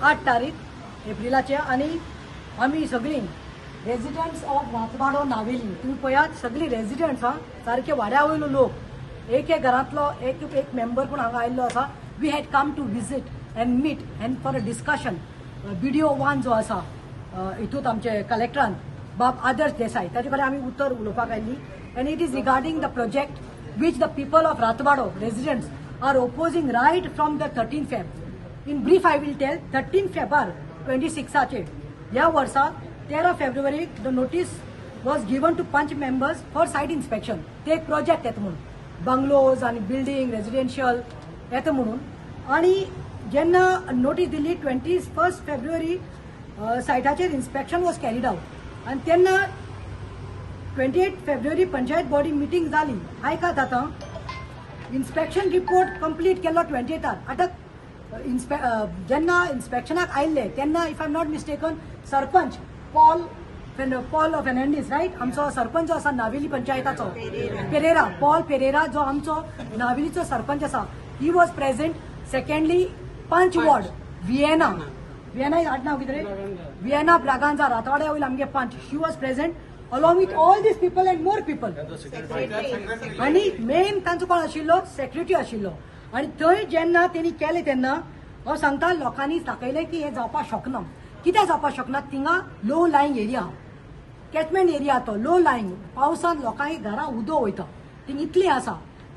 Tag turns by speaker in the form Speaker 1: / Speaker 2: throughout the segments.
Speaker 1: 8 तारीख एप्रिलाचे आनी आमी सगळीं रेजिडंट्स ऑफ रातवाडो नावेली. तुमी पळयात, सगळीं रेजिडंट्स हा, सारके वाड्या वयलो लोक, एक एक घरांतलो एक एक मेंबर पूण हांगा आयिल्लो आसा. We had come to visit and meet and for a discussion BDO one जो आसा हितूंत आमचे कलेक्टरान बाब आदर्श देसाय, ताचे कडेन आमी उतर उलोवपाक आयिल्ली and it is regarding the project which the people of Ratwado residents are opposing right from the 13 Feb. In brief, I will tell, 13 फेबार 26आचेर ह्या वर्सा 13 फेब्रुवारीक the notice was given to panch members for site inspection. ते एक project येता म्हणून, bungalows आनी building residential येता म्हणून. आनी जेन्ना नोटीस दिली, 21 फेब्रुवारी सायटाचेर इन्स्पेक्शन वॉज कॅरीड आउट आनी तेन्ना 28 फेब्रुवारी पंचायत बॉडी मिटींग जाली. आयकात, आतां इन्स्पेक्शन रिपोर्ट कंप्लीट केल्लो 28आर. आतां जेन्ना इन्स्पेक्शनाक आयिल्ले तेन्ना, if I am not mistaken, sarpanch Paul Fernandes, right, आमचो सरपंच जो आसा नावेली पंचायताचो, पेरेरा, पॉल पेरेरा जो आमचो नावेलीचो सरपंच आसा, he was present. Secondly, panch ward Vienna, Vienna आडनांव कितें रे? विएना ब्रागांजा, रातवाड्या वयलो आमगे पंच, she was present along with all these people and more people. आनी मेन तांचो कोण आशिल्लो? सेक्रेटरी आशिल्लो. आनी थंय जेन्ना तेणी केलें तेन्ना हांव सांगता, लोकांनी दाखयलें की हें जावपाक शकना. कित्याक जावपाक शकना? थिंगा low lying area, catchment area तो लो लायंग. पावसांत लोकांक घरा उदक वयता, थिंग इतली आसा.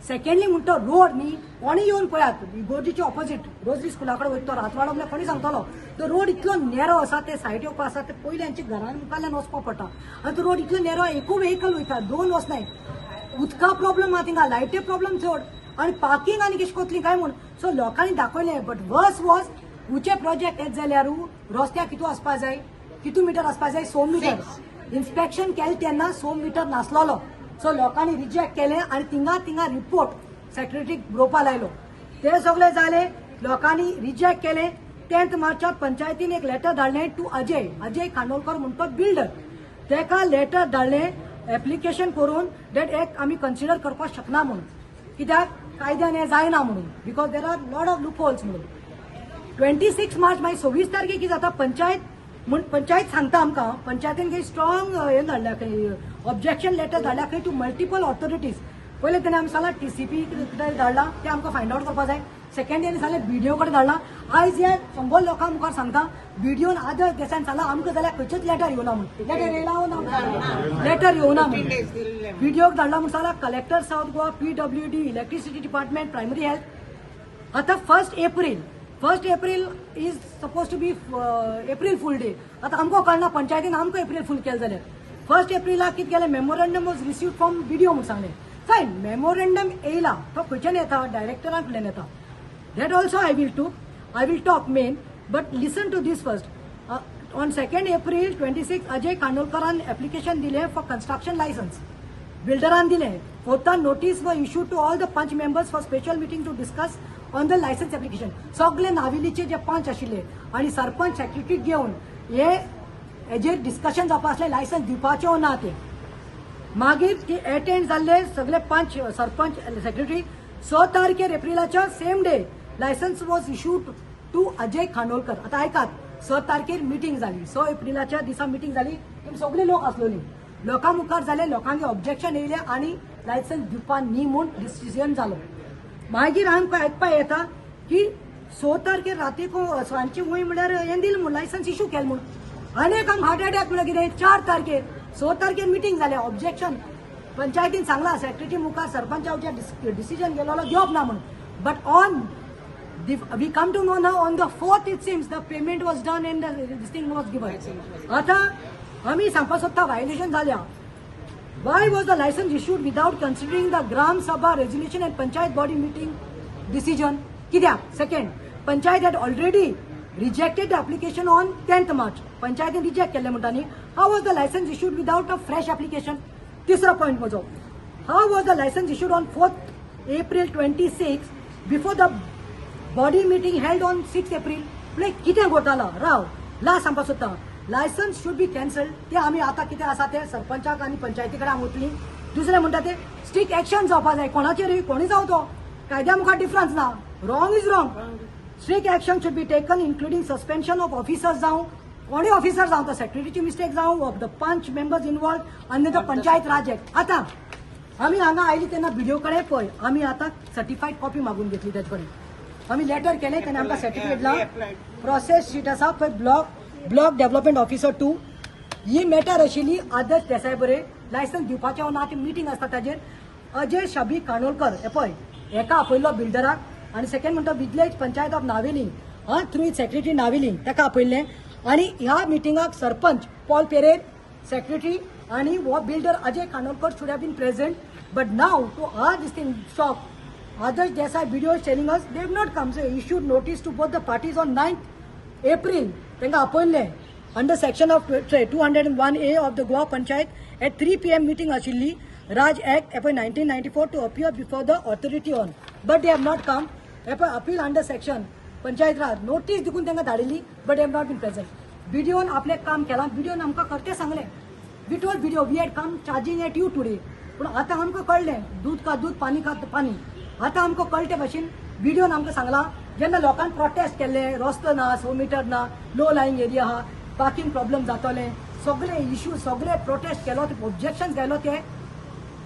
Speaker 1: सेकंडली म्हणटा रोड न्ही, कोणी येवन पळयात, इगोर्जीचे ऑपोजीट रोजरी स्कुला कडेन वयता तो रातवाडो म्हणल्यार कोणी सांगतलो, तो रोड इतलो नेरो आसा. ते सायड येवपा आसा ते पयलीं आमच्या घरान मुखाल्ल्यान वचपाक पडटा आनी तो रोड इतलो नेरो, एकूय व्हेकल वयता, दोन वचनाय. उदका प्रॉब्लम आहा थिंगा, लायटी प्रॉब्लम चड आनी पार्किंग आनी कशी कोतली काय म्हूण. सो लोकांनी दाखयलें, बट वर्स वॉज उचे प्रोजेक्ट येत जाल्यार रस्त्याक कितू आसपा जाय, कितू मिटर आसपा जाय? 6 मिटर. इन्स्पेक्शन केलें तेन्ना 6 मिटर नासलोलो. सो लोकांनी रिजेक्ट केलें आनी थिंगा थिंगा रिपोर्ट सेक्रेटरीक बरोवपा लायलो. ते सगळे जाले, लोकांनी रिजेक्ट केलें. 10 मार्चाक पंचायतीन एक लेटर धाडलें टू अजय, अजय खांडोलकर म्हणतो बिल्डर, तेका लेटर धाडलें एप्लिकेशन करून that एक आमी कन्सिडर करपाक शकना म्हणून, कित्याक कायद्यान हें जायना म्हणून, because there are lot of loopholes म्हणून. 26 मार्च, मागीर 26 तारखेक कितें जाता? पंचायत म्हूण पंचायत सांगता आमकां, पंचायतीन काही स्ट्रॉंग हें धाडल्या खंय, ऑब्जेक्शन लेटर धाडल्या खंय टू मल्टिपल ऑथॉरिटीज. पयलें तेणें आमी सांगलां टीसीपी कडेन धाडलां, तें आमकां फायंड आवट करपा जाय. सेकंड तेणें सांगलें बीडीओ कडेन धाडलां. आयज हे 100 लोकां मुखार सांगता, बीडीओन आदर्श देसायान सांगलां आमकां जाल्यार खंयचेच लेटर येवना म्हूण. लेटर येयला ना? लेटर येवना म्हूण बीडीओक धाडला म्हूण सांगला. Collector south Goa, PWD, electricity department, primary health. आता 1 April, 1 April is suppose to be April Fool day. आतां आमकां कळना, पंचायतीन आमकां एप्रील फूल केलें जाल्यार 1 एप्रिलाक कितें केलें? Memorandum was receive from BDO म्हूण सांगलें. फायन, मेमोरंडम येयला तो खंयच्यान येता? डायरेक्टरा कडल्यान येता. That also I will talk main, but listen to this first. On 2 April 26 Ajay खांडोलकरान application दिलें फॉर कन्स्ट्रक्शन लायसन्स, बिल्डरान दिलें. फोर्थान notice were issue to all the panch members for special meeting to discuss on the licence application. सगळे नावेलीचे जे पंच आशिल्ले आनी sarpanch, secretary घेवन हे हेजेर discussion जावपा आसलें, लायसन्स दिवपाचें वो ना तें. मागीर ती एटेंड जाल्ले सगळे पंच, सरपंच, सेक्रेटरी. 6 तारखेर एप्रिलाच्या same day licence was issued to Ajay Khandolkar. आतां आयकात, 6 तारखेर मिटींग जाली, 6 एप्रिलाच्या दिसा मिटींग जाली. तुमी सगळे लोक आसलोली. लोकां मुखार जाले, लोकांक ऑब्जेक्शन येयलें आनी लायसन्स दिवपा न्ही म्हूण डिसिजन जालो. मागीर आमकां आयकपा येता की 6 तारखेर रातीक सांजची वय म्हणल्यार हें दिलें म्हूण, लायसन्स इशू केलें म्हूण. आनी एक आमकां हार्ट अटॅक म्हणल्यार कितें? 4 तारखेर, 6 तारखेर मिटींग जालें, ऑब्जेक्शन पंचायतीन सांगलां सेक्रेटरी मुखार, सरपंचाच्या डिसिजन गेलोलो घेवप ना म्हणून. But on we come to know now, on the fourth, it seems the payment was done and this thing was given. आतां आमी सांगपाक सोदता, व्हायलेशन जाल्या. Why was the license issued without considering the Gram Sabha resolution and Panchayat body meeting decision? कित्याक? Second, Panchayat had already rejected the application on 10th March. पंचायतीन reject केल्लें म्हणटा न्ही, how was the license issued without a fresh application? तिसरो point म्हजो, how was the license issued on 4th April 26 before the body meeting held on 6 April? म्हणजे कितें घोटाला राव. Last सांगपाक सोदता, licence should be cancelled. ते आमी आतां कितें आसा तें सरपंचाक आनी पंचायती कडेन आमी वतली. दुसरें म्हणटा ते स्ट्रीक एक्शन जावपा जाय कोणाचेरूय, कोणूय जावं, तो कायद्या मुखार डिफरन्स ना. Wrong is wrong. Strict action should be taken including suspension of officers जावं, कोणूय ऑफिसर जावं, तो सेक्रेटरीची मिस्टेक जावं, of the panch members involve under the Panchayat Raj Act. आतां आमी हांगा आयली तेन्ना बीडीओ कडेन पळय, आमी आतां सर्टिफायड कॉपी मागून घेतली तेजे कडेन. आमी लेटर केलें, तेणे आमकां सर्टिफिकेट दिला. प्रोसेस शीट आसा पळय, block development officer to. He matter आशिल्ली आदर्श देसाय बरे लायसन्स दिवपाचें ना, ती मिटींग आसता ताजेर. अजय शबी काणोलकर, हे पळय, हेका आपयल्लो बिल्डराक आनी सेकंड म्हणटा विलेज पंचायत ऑफ नावेली, हा, थ्रू सेक्रेटरी नावेली ताका आपयल्लें. आनी ह्या मिटिंगाक सरपंच पॉल पेरेर, सेक्रेटरी आनी हो builder Ajay Kanolkar should have been present, but now to our this thing shock, Adarsh Desai, BDO is telling us they have not come. So issued notice to both the parties on 9th April. तांकां आपयल्लें under section of 201A of the Goa Panchayat at 3 p.m. Meeting आशिल्ली, Raj Act F 1994, to appear before the authority on, but they have not come. हे पळय, appeal under section Panchayat Raj notice देखून तांकां धाडिल्ली, but they have not been present. बीडीओन आपलें काम केलां. बीडीओन आमकां कर्तें सांगलें. We told BDO we had come charging at you today, पूण आतां आमकां कळ्ळें, दूद का दूद, पानी का पानी. आतां आमकां कळटे भशेन बीडीओन आमकां सांगलां, जेन्ना लोकांक प्रोटेस्ट केल्ले, रस्तो ना, 100 मिटर ना, लो लाईंग एरिया आहा, पार्किंग प्रॉब्लम जातोले, सगळे इश्यू, सगळे प्रोटेस्ट केलो, ऑब्जेक्शन केलो ते.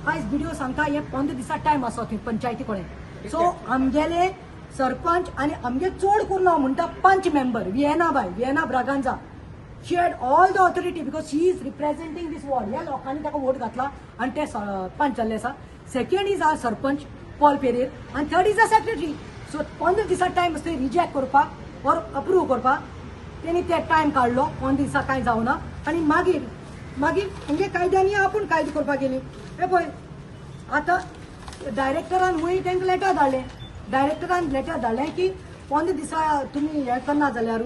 Speaker 1: आयज बीडीओ सांगता हे 15 दिसा टायम आसा थंय पंचायती कडेन. सो आमगेले सरपंच आनी आमगे चड करून हांव म्हणटा panch member Viana by, Viana Braganza, she had all the authority because she is representing this ward. ह्या लोकांनी ताका वोट घातला आनी ते पंच जाल्ले आसा. Second is our sarpanch Paul Pereira आनी third is a secretary. So 15 दिसा टायम आसता रिजेक्ट करपाक or approve करपाक. तेणी ते टायम काडलो, 15 दिसा कांय जावना आनी मागीर मागीर म्हणजे कायद्यांनी आपूण कायदो करपाक गेली. हे पळय, आतां डायरेक्टरान वयर तांकां लेटर धाडलें. डायरेक्टरान लेटर धाडलें की 15 दिसा तुमी हें करना जाल्यार,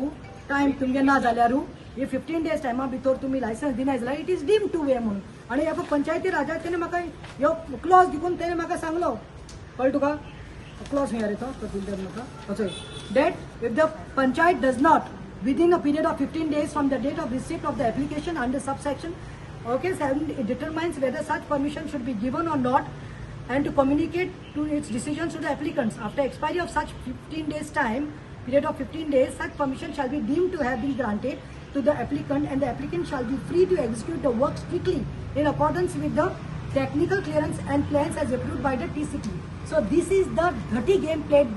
Speaker 1: टायम तुमगे ना जाल्यार, हे 15 डेज टायमा भितर तुमी लायसन्स दिनाय जाल्यार it is deem to way म्हणून. आनी हे पळय, पंचायती राजा तेणे म्हाका ह्यो क्लॉज दिकून तेणे म्हाका सांगलो, कळ्ळें तुका? क्लॉज खंय रे तो? तो दिल म्हाका असो, that if the panchayat does not within a period of 15 days from the date of receipt of the application under subsection, okay, 7, it determines whether such permission should be given or not and to communicate to its decisions to the applicants, after expiry of such 15 days time period of 15 days, such permission shall be deemed to have been granted to the applicant and the applicant shall be free to execute the work strictly in accordance with the technical clearance and plans as approved by the TCT. So this is the dirty game played.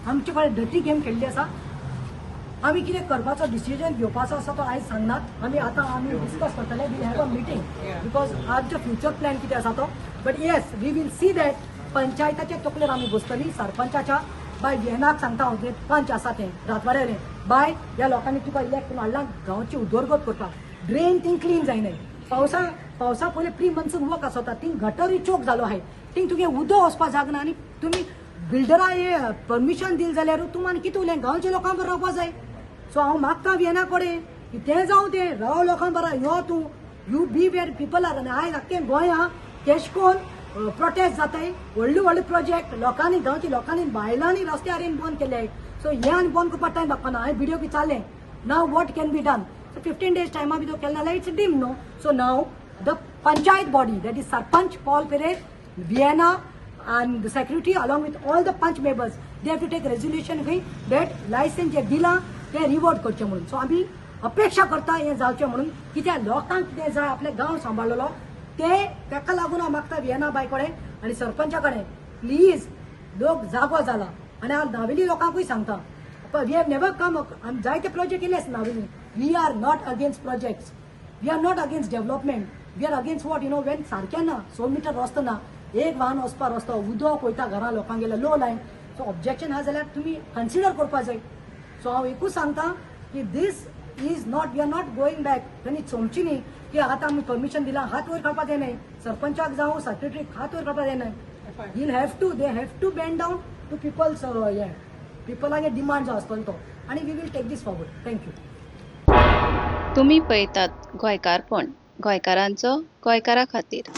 Speaker 1: आमचे कडेन dirty game खेळ्ळी आसा. आमी कितें करपाचो decision घेवपाचो आसा तो आयज सांगनात आमी. आतां आमी डिस्कस करतले. We have a meeting because आजचो फ्युचर प्लॅन कितें आसा तो. But yes, we will see that पंचायताच्या तकलेर आमी बसतली, सरपंचाच्या. बाय, विएनाक सांगता हांव, जे पंच आसा ते रातवाड्याले, बाय, ह्या लोकांनी तुका इलेक्ट करून हाडला गांवची उदरगत करपाक. ड्रेन थिंग क्लीन जायना. पावसा पावसा पयलीं प्री मन्सून वर्क आसता, थिंग गटरूय चोक जालो आहाय. थिंग तुगे उदक वचपा जाग ना आनी तुमी बिल्डरा हे परमिशन दिल जाल्यार तुमी कितें उरलें? गांवच्या लोकांक बरें रावपा जाय. सो हांव मागता विएना कडेन की तें जावं, तें राव, लोकांक बरें यो तूं, you be where people are. आनी आयज आख्खें गोंया तेश कोन प्रोटेस्ट जाताय. व्हडले व्हडले प्रोजेक्ट लोकांनी, गांवच्या लोकांनी, बायलांनी रस्त्यार येवन बंद केले. सो हें आनी बंद करपाक टायम लागपाना. हांवें बीडीओक विचारलें, now what can be done? So 15 days टायमा भितर केलें जाल्यार it's deem no. So now the panchayat body, that is sarpanch Paul Pereira, Vienna and the secretary, along with all the panch members, they have to take resolution खंय that license जे दिलां तें revoke करचें म्हणून. So आमी अपेक्षा करता हें जावचें म्हणून, कित्याक लोकांक कितें जाय, आपले गांव सांबाळलेलो ते. ताका लागून हांव मागता विएना बाय कडेन आनी सरपंचा कडेन, प्लीज, लोक जागो जाला. आनी हांव नावेली लोकांकूय सांगता, we have never come, आमी जायते प्रोजेक्ट केले आसा Navelim. We are not against projects, we are not against development. We are against what you know when सारकें ना, 100 मिटर रस्तो ना, एक वाहन वचपा रस्तो, उदक वयता घरा लोकांगेले, लो लायन. सो ऑब्जेक्शन आहा जाल्यार तुमी कन्सिडर करपा जाय. सो हांव एकूच सांगता की this is not, we are not going back. तांणी समची न्ही की आतां आमी परमिशन दिलां, हात वयर काडपा जायना. सरपंचाक जावं सेक्रेटरीक हात वयर काडपा जायना. He'll have to they have to bend down to people's हे पिपलागे डिमांड जो आसतलो तो आनी we will take this forward. Thank you.
Speaker 2: तुमी पळयतात गोंयकारपण, गोंयकारांचो गोंयकारा खातीर.